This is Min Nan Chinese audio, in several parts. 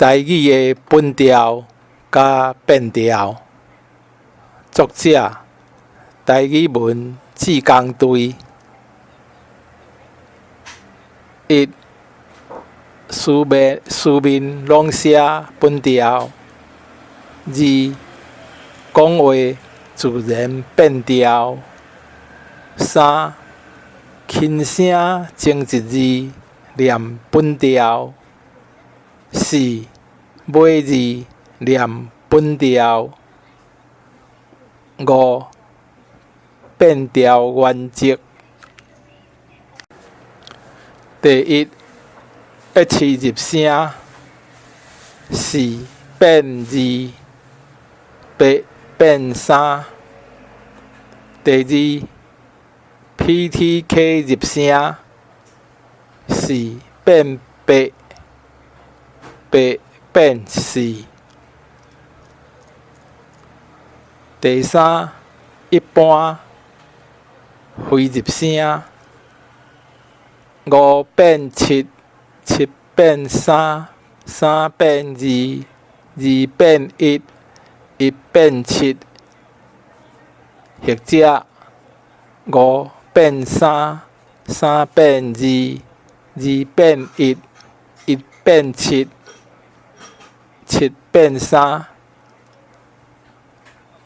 台語的本調佮變調。作者：台語文志工隊。一、書面書面攏寫本調。二、講話自然變調。三、輕聲前一字唸本調。四、尾字唸本調。五、變調原則。第一，h 入聲，四變二，八變三。第二，PTK 入聲，四變八，八變四。第三，一般非入聲，五變七，七變三，三變二，二變一，一變七，或者五變三，三變二，二變一，一變七，七變三。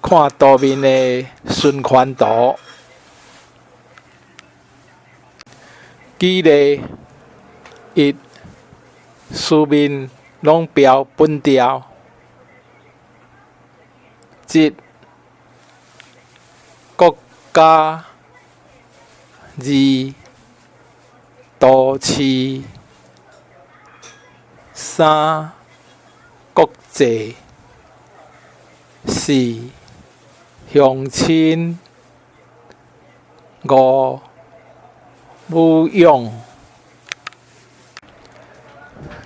看圖面的循環圖。舉例一，書面攏標本調。一，國家。二，都市。三，國際。四，鄉親。五，母養。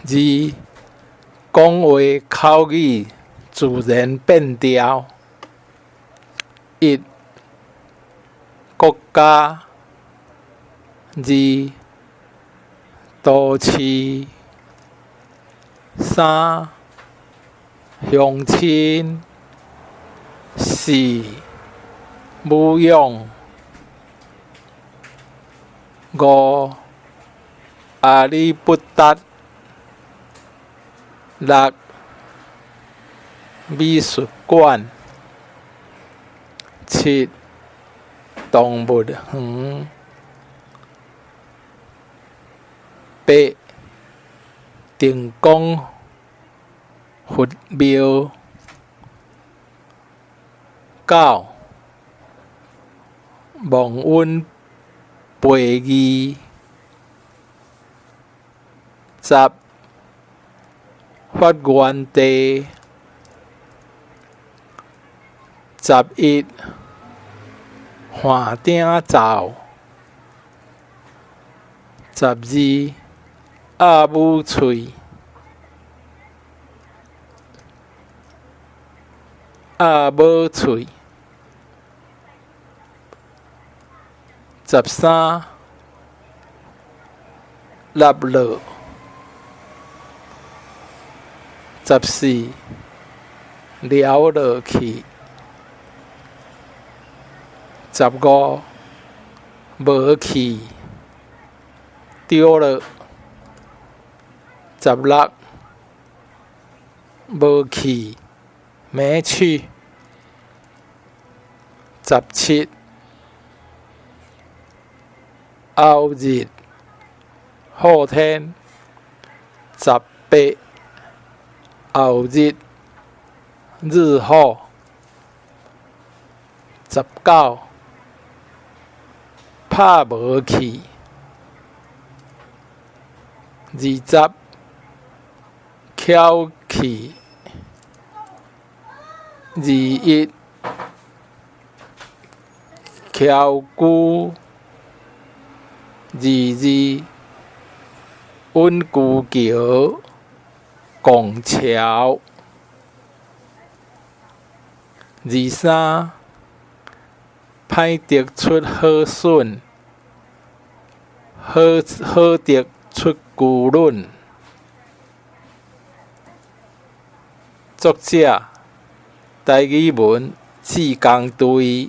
二，講話口語自然變調。一，國家。二，都市。三，鄉親。四，母養。五，阿里不達。六，美術館。七，動物園。八，定光佛廟。九，忘恩負義。十，發源地。11，換鼎灶。12，鴨母喙。鴨母喙。13，納落。14，撩落去。15，無去，丟了。16，無去，沒去。17，後日，後天。18，後日，日後。19，拍無去。20，翹起。21，僑居。22，穩居橋，拱橋。23，歹竹出好筍，好好竹出龜卵。作者，台語文志工隊。